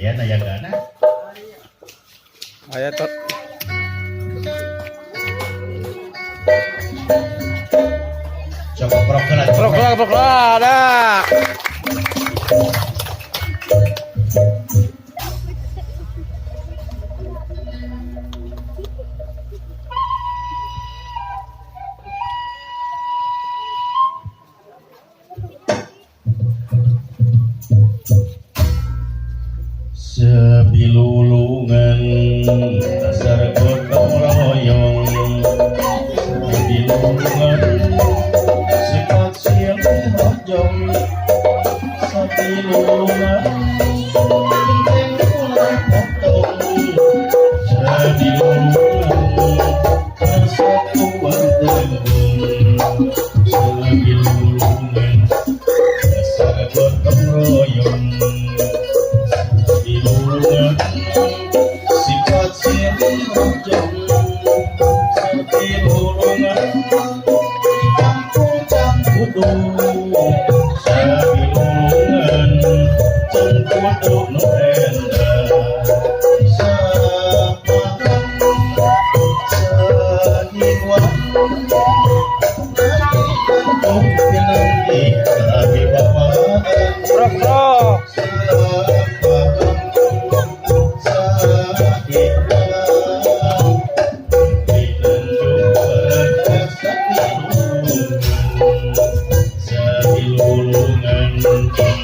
Aya nayagana. Aya tot. Coba prok heula. Prok lah, prok lah, dah. Sebilulungan dasar gotong royong, sebilulungan sifat silih hojong, sabilulungan genteng ulah potong, sabilulungan persatuan tembung, sabilulungan dasar gotong royong, sabilulungan sifat silih hojong, sabilulungan di kampung Cangkudu, sabilulungan Cangkudu nu endah, sapaham sahiwan Tanjung pinanggi kabibawaan. Prok, prok. Sapaham sahiwan Pinanjung sabilulungan,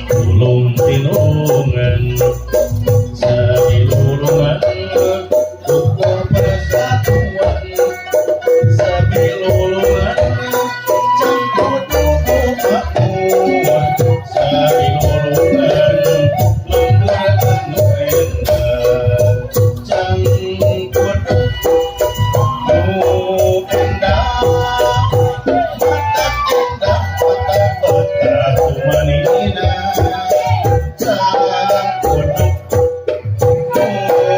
tulung tinulungan, sabilulungan ukur persatuan, sabilulungan Cangkudu makmur, sabilulungan lembur anu endah, Cangkudu nu endah, matak endah kota-kota kumanina, Cangkudu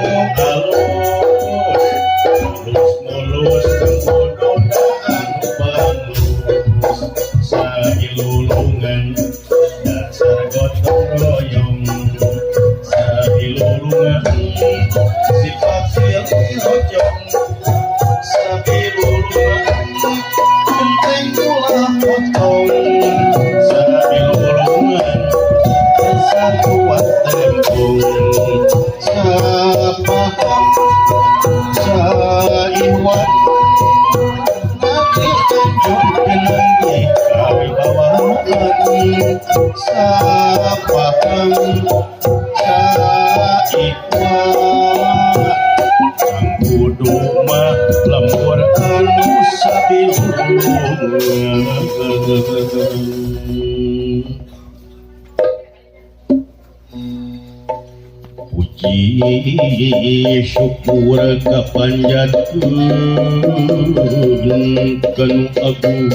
nu alus mulus mulus Cangkudu anu panglus, sabilulungan dasar gotong royong, sabilulungan sifat silih hojong, sabilulungan genteng ulah potong, sabilulungan persatuan tembung, sapaham saihwan Negeri Tanjung Pinanggi kawibawaan, sapaham saihwan Cangkudu mah lembur anu sabilulungan. Puji syukur kapanjatkeun kanu agung,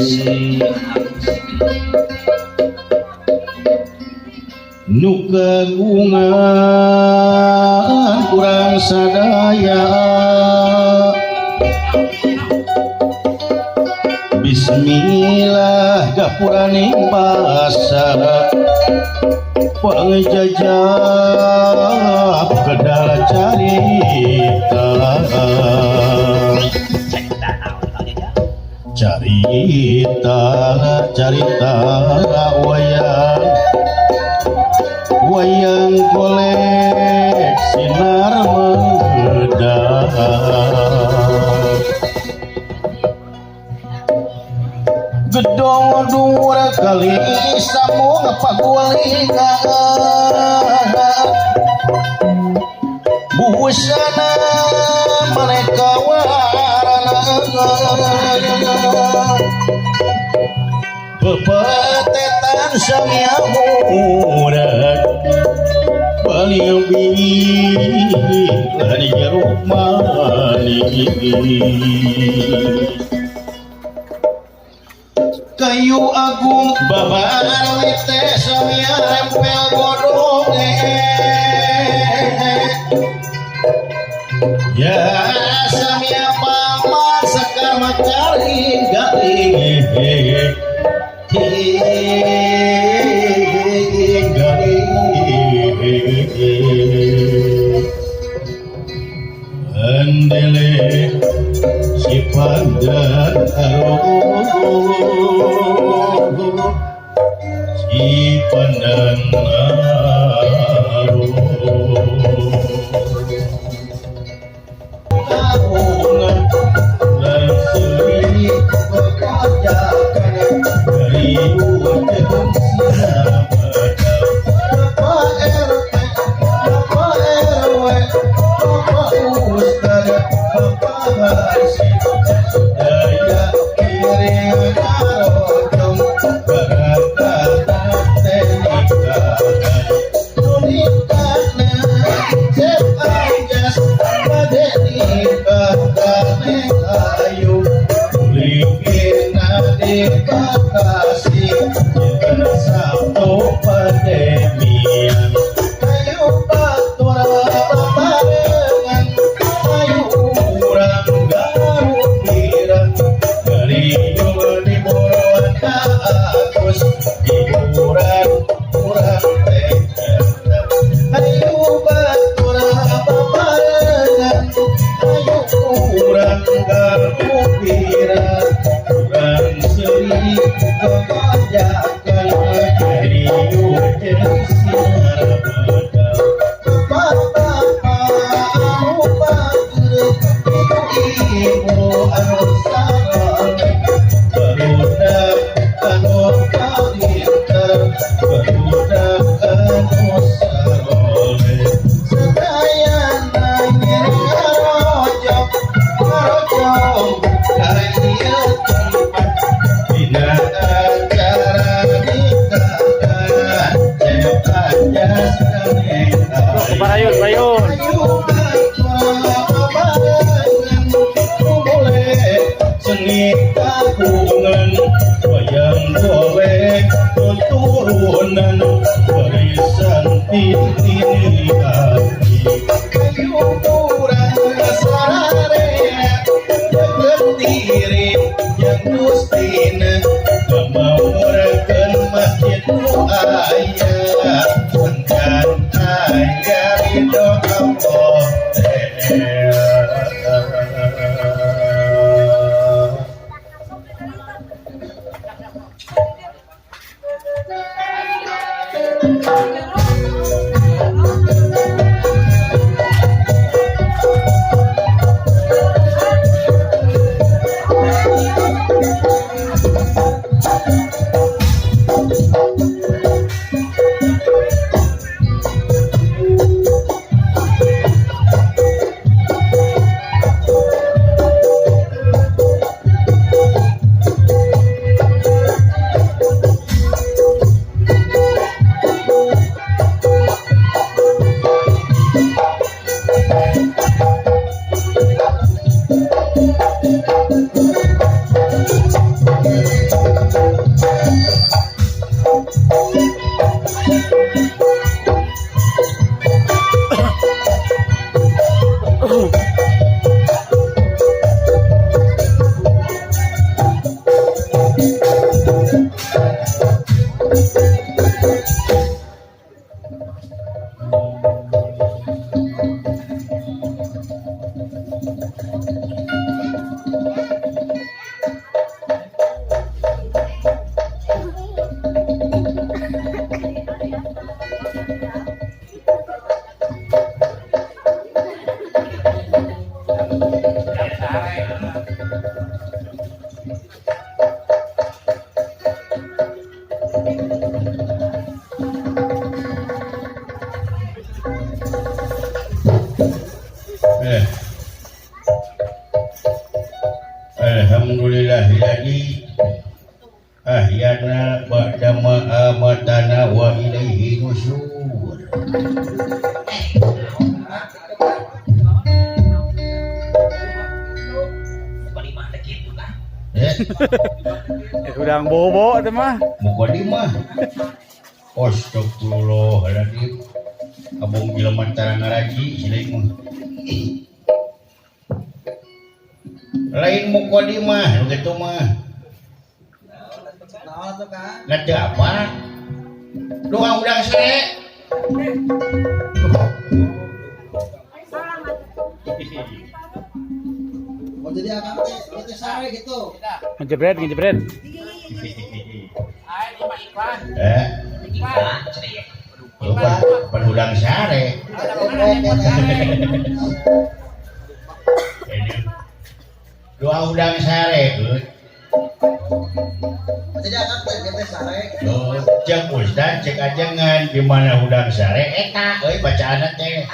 nu kagungan kurang sadaya. Bismillah gapuraning basa pangjajab kedal carita, carita carita wayang wayang golek sinar medar, gedong dua kali sambung pagulingan, busana mereka warana, pepetetan samia murad baliang lan jeruk manis, kayu agung babar teh samia rempel godong, ya samia paman sekar makari galing galing. Andele si pandan arum, si pandan arum. Lan seri berkajakan dari ujung sinabada. Bapak RT, Bapak RW, Bapak Ustad, Bapak Hasim, daya kiring karocong, barata tenikahan. Tunikana, cep anjas, bade nikah kane ayu, Kulikina dipakasi, Dinten Sabtu pandemian. Ayo batur babarengan, ayo urang garupira, Gariung di buruan Agus, hiburan urang teh. Ayo batur babarengan, ayo urang garupira, urang seuri kebajakan, Gariung jeung sinar bedal. Bapak anu bager, ibu-ibu anu saroleh, barudak anu pinter, barudak anu saroleh. Sadayana ngiring ngarojong, ngarojong ka ieu tempat. Dina acara nikahan, cep anjas kane ayu. Parayun, parayun. Ayo batur babarengan, boleh seni kagungan, wayang golek turunan, warisan tini abdi. Ayo urang sararea, deukeut diri yang Gustina, ngamakmurkeun masjid nu aya, sangkan aya ridho Allah Ta'ala. Eh. Alhamdulillahilladzi ahyana ba'da ma amatana wa ilaihi nusyur. Eh, Udang bobo teh mah. Mukadimah. Astagfirullahaladzim. Abong jelema tara ngaraji silai mah. Lain mukadimah nu kitu mah. Lah teu apa? Doa udang sare. Oh, jadi akang teh ieu teh sare gitu. Ngejebret, ngejebret. Eh, lu pan, pan hudang sare. Ini doa hudang sare, euy. Oh, jadi akang teh ieu teh sare gitu. Oh, cek ustad, cek ajengan gimana hudang sare eta euy bacaanna teh.